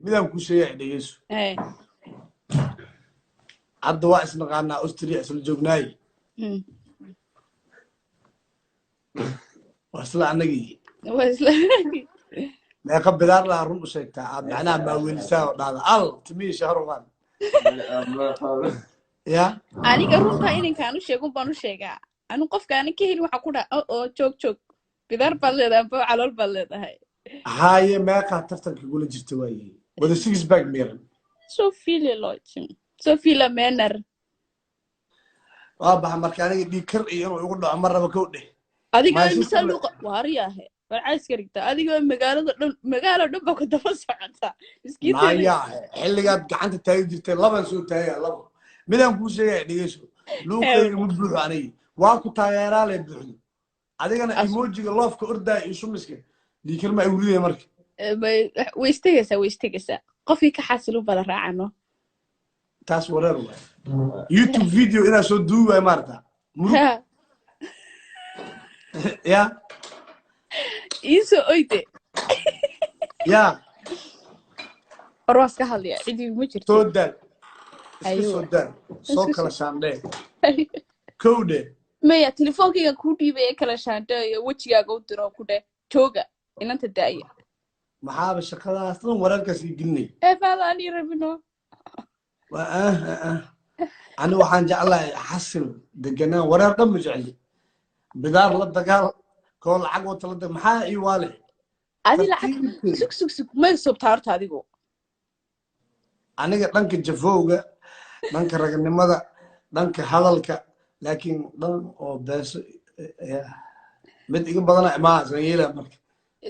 Midaan kuu sheegaya, dhegeyso. Hadda waa isnaqaanaa, Austria isla joognaaye. Waa isla annagii. Waa isla. Meeqa bidaar lahaa run u sheegtaa, aad macnaha maawelisaa oo dhahda al timihii shahruqan ya? Aniga runtaa inankaan u sheegun baan u sheegaa. Anu qofka aanan ka helin waxaa ku dhaha, oo joog joog, bidaar baad leedahay amba calool baad leedahay. Haye, meeqaa tartanka kula jirta waaye wada six pack miran? Så viele Leute, så viele Männer. Waa baxa marka aniga dhiig kar iyo inuu igu dhaco ma raba, kow dheh. Adiga My imisa sister. Luuqa waariyaahe war cayska dhigtaa, adiga magaalada dhan, magaalo dhan baa ku daba socotaa miskiinteeda. Maya, xilligaad gacanta taagi jirtay laban soo taagaya labo. Midaan kuu sheegaya, dhegeyso, luuqayga ma buuxo, aniga waa ku taageeraa le buuxdo adigana. Emojiga loofka ordaya iyo shumiska dhiikar ma igu ridaya marka. Way istegaysaa, way istegaysaa. Qofkii ka xasilun baa la raacano. Taas wareer waay. YouTube video inaa soo duubi waay maarata murug ya. Iisoo oyde. Ya. War waa iska hadlaya, cidi ma jirto. Soo daal iska. Aywa. Soo daal, soo Iska. Kala shaandhee, kow dheh. Maya, telefoonkayga kuu dhiibay ee kala shaandheeyo, wejigaaga u diro, ku dheh jooga inanta daaya. Maxaaba shaqadaas dhan wareerkaas ii gelinay? Ee faada ani rabino. Waa ah ah ah, ani waxaan jeclahay xasil deganaan, wareer dhan ma jecli. Bidaar la dagaal, koo lacag wata la dagaal, maxaa ii waale? Adi lacag. Tartiibteeda. Sug sug sug, may subtaa horta adigu? Aniga dhanka jafowga, dhanka raganimada, dhanka hadalka, laakiin dhan oo beeso mid iga badana maaha isla yeelaa marka.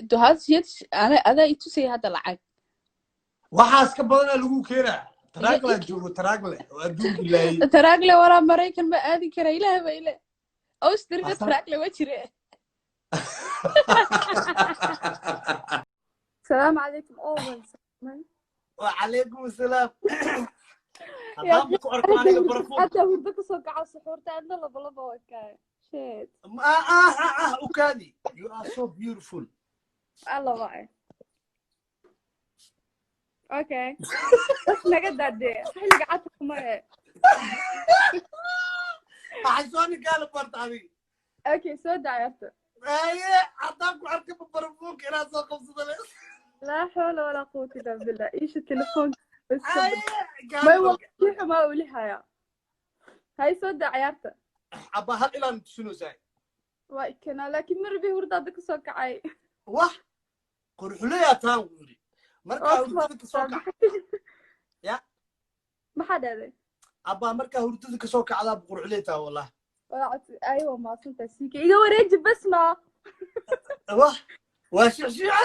Du hast jetzt adaa i tusaya hadda lacag. Waxaas ka badanaa lagu keenaa, taraaglaa joogo, taraagle oo adduunka laayay. Taraagle walaa Maraykan ma aadi kara, Ilaah ba ile Austrina. Taraagle ma jire. السلام عليكم أول. وعليكم السلام. يا haddaan ku arko aniga barafuun. حتى hurdo kasoo kaco, suxuurta adna laba laba waa kaay, shit. Ah ah ah ah, ukaadi, you are so beautiful. Alla waay, okay, bas naga daadee xilliga casarka mare. Waxay soo ninkaala barta adiga. Okay, soo daay horta. Aye, haddaan ku arko barafuunka inaad soo qabsado le. Laa xawla walaa quwata illa billah, iisha telefoonka. Aye. May waqti xumaa uli haya, hay soo daa ciyaarta. Abba, hal ilaan tusinaysaa. Waa ikanaa, laakiin marbi hurdaada kasoo kacay. Wah, qurxuleyaa taan ku yidhi markaa hurdada kasoo kac ya. Maxaa dhahday? Abbaa, markaa hurdada kasoo kacdaa qurxuley taa wallah. Aywa, maasantaa siika, iga wareeji bas ma. Wah, waa shicshiica.